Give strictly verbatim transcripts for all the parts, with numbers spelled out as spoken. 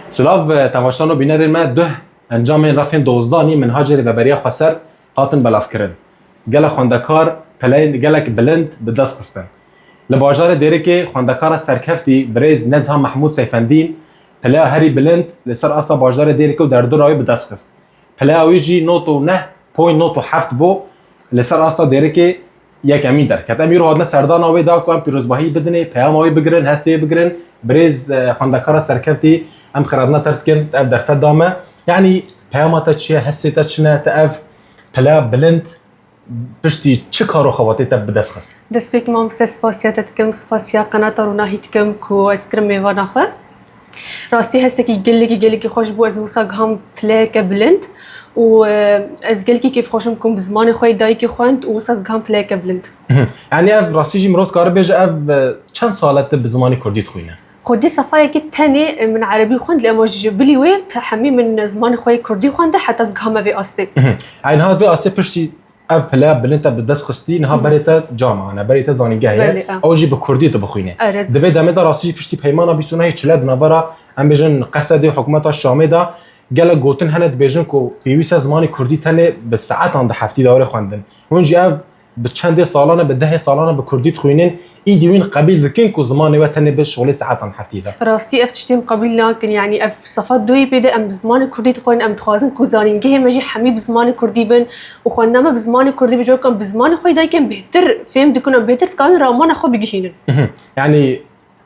Silav, e, temaşan û bînerên me, duh encamên refên dozdanî minhacê rêveberiya xweser hatin belavkirin. Gelek xwendekar pileyên gelek bilind bi dest xistin. Li bajarê Dêrikê xwendekara serkeftî birêz Nezha Mehmûd Seyfendîn pileya herî bilind li ser asta bajarê Dêrikê û derdora wê bi dest xist. Pileya wî jî nod û neh point nod û heft bû, li ser asta Dêrikê yekemîn derket. Em îro hatine serdana wê da ku em pîrozbahî bidinê, peyama wê bigirin, hestê wê bigirin. Birêz, e, xwendekara serkeftî, em xiratina te dikin, ev derfet da me. Yanî peyama te çi ye, hestê te çi ne, te ev pile bilind piştî çi kar û xebatê te bi dest xist? Destpêkî mamoste spasiya te dikim, spasiya qenata Ronahî dikim ku ez kirim mêvana xwe. Rastî hestekî gelekî, gelekî xweş bû, ez wisa giham pileyeke bilind û, e, ez gelekî kêfxweş im ku bi zimanê xwe yê dayikê xwend û wisa ez giham pileyeke bilind. Mhm. Yanî ev rastî jî mirov dikare bêje ev, e, çend sal e tu bi zimanê kurdî dixwîne? Xwedî sefayekî tenê, e, min erebî xwend, lê ema ji bilî wê te hemî min zimanê xwe yê kurdî xwende heta ez gihame vê astê. Mhm. Yanî niha vê astê piştî ev pile bilind te bi dest xistî, niha Mhm. berê te camane, berê te zanîngeh ye. Belê, e. Ew jî bi kurdî tu bixwîne. Erê. Di vê demê de rastî jî piştî peymana bîst û nehê çile di navbera, em bêjin, Qesedê û hikûmeta Şamê de gelek gotin hene dibêjin ku pêwîst e zimanê kurdî tenê bi saetan di heftî de were xwendin. Hûn jî ev bi çendê salan e, bi dehê salan e bi kurdî dixwînin, îdî wîn qebîl dikin ku zimanê we tenê bi şolê saetan heftî de? Rastî ev tiştê em qebîl nakin, yanî ev sefa doyê pê de em bi zimanê kurdî dixwînin, em dixwazin ku zanîngehê me jî hemî bi zimanê kurdî bin û xwendina me bi zimanê kurdî be, ji ber ku em bi zimanê xwe yê dayikê em bêhtir fêm dikin, em bêhtir dikarin ramana xwe bigihînin. Mhm. Yanî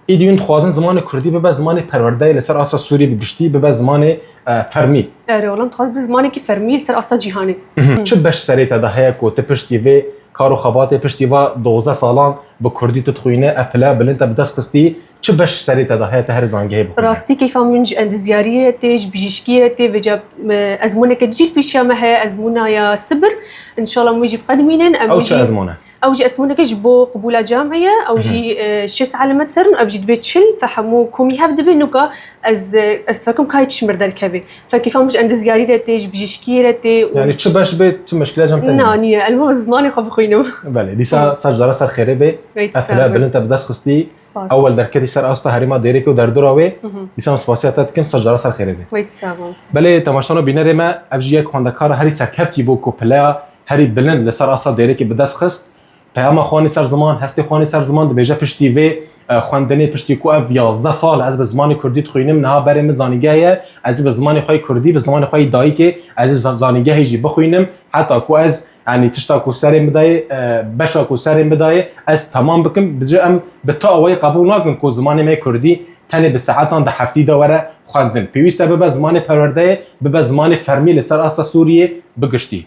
îdî wîn dixwazin zimanê kurdî bibe zimanê perwerdeyê li ser asta Sûriyê bi giştî, bibe zimanê, e, fermî. Erê, wela em dixwazin bibe zimanekî fermî li ser asta cîhanê. Mhm. Çi beş serê te de heye ku tu piştî vê kar û xebatê, piştî va dozdeh salan bi kurdî tu dixwîne, ev pile bilind te bi dest xistî, çi beş serê te de heye tu herî zangehê bixwîne? Rastî keyfa min ji endizyariyê re tê, ji bijîşkiyê re tê, vêca, e, ezmûneke dî jî li pêşiya me heye, ezmûna ya sibir. Înşallah em wê jî biqedimînin. Em Ew wê çi jî ezmûn e? Ew jî ezmûneke ji bo qibûla camiyê ye, ew Mhm. jî, e, şêst elemet ser in, ew jî dibê çil, fe hemû komî hev dibe, nuka ez, e, ez difikim kayê çi ji mir derkeve. Fe kêfa min ji endizyarî re tê, ji bijîşkiyê re tê û Yanî çi beş bê, çi meşkile cem te Na, nîne? Niye. Ez ê zimanê xwe bixwînim. Belê, dîsa Hı. ser cara ser xêrê bê. Wê Ev pile bilind te bi dest xistî. Spas. Ewel derketî ser asta herêma Dêrikê û derdora wê. Hı hı. Dîsa em spasiya te dikin, ser cara ser xêrê bê. Wê sağ ol. Belê, temaşan û bînerê me, ev jî yek xwendekara herî serkeftî bû ku pileya herî bilind li ser asta Dêrikê bi dest xist. Peyama xwe anî ser ziman, hestê xwe anî ser ziman, dibêje piştî vê, e, xwendinê, piştî ku ev yazdeh sal ez bi zimanê kurdî dixwînim, niha berê min zanîngeh ye, ez ê bi zimanê xwe yê kurdî, bi zimanê xwe yê dayikê, ez ê za-, zanîngehê jî bixwînim, heta ku ez, yanî tişta ku serê min dayê, e, beşa ku serê min dayê, ez temam bikim, bije em bi tu awayî qebûl nakin ku zimanê me yê kurdî tenê bi saetan di heftî de were xwendin. Pêwîst e bibe zimanê perwerdeyê, bibe zimanê fermî li ser asta Sûriyê bi giştî.